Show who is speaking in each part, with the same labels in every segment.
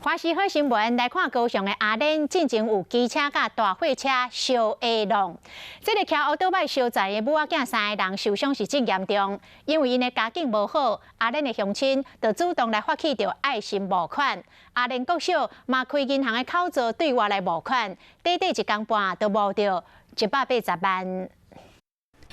Speaker 1: 華視好新聞來看高雄的阿蓮，進前有機車佮大貨車相下撞，這个騎烏多擺相載的母仔囝三个人受傷是真嚴重，因為𪜶的家境無好，阿蓮的鄉親就主動來發起著愛心募款。阿蓮國小嘛開銀行的口座對外來募款，短短一工半就募著180萬。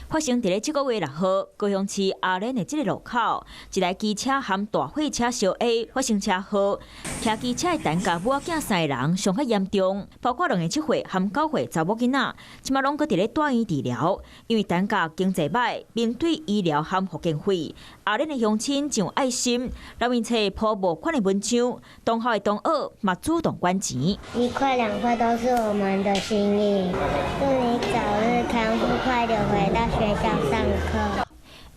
Speaker 2: 發生佇咧這个月6號，高雄市阿蓮的這个路口，一台機車和大貨車相下，發生車禍。騎機車的陳家母仔囝三个人傷較嚴重，包括兩個7歲和9歲查某囡仔，這馬攏閣佇咧住院治療。因為陳家經濟䆀，面對醫療和復健費，阿蓮的鄉親真有愛心，留面冊鋪募款的文章，同校的同學嘛主動捐錢。
Speaker 3: 1塊兩塊都是我們的心意，祝你早日康復，快點回到學校上課。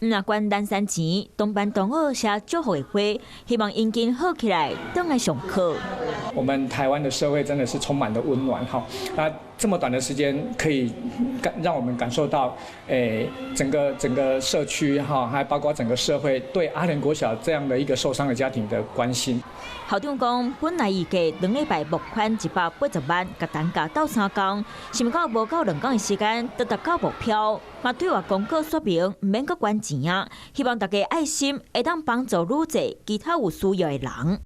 Speaker 2: 毋若捐南山錢，同班同學寫祝福的話，希望𪜶緊好起來，轉來上課。
Speaker 4: 我們台灣的社會真的是充滿了溫暖哈。那這麼短的時間，可以感讓我們感受到，整個社區哈，還包括整個社會對阿蓮國小這樣的一個受傷的家庭的關心。
Speaker 2: 校長講，本來預計兩禮拜募款180萬，共陳家鬥相共，想毋到無夠2工的時間，就達到目標。嘛對外公告說明，毋免閣捐錢啊，希望大家愛心會當幫助愈濟其他有需要的人。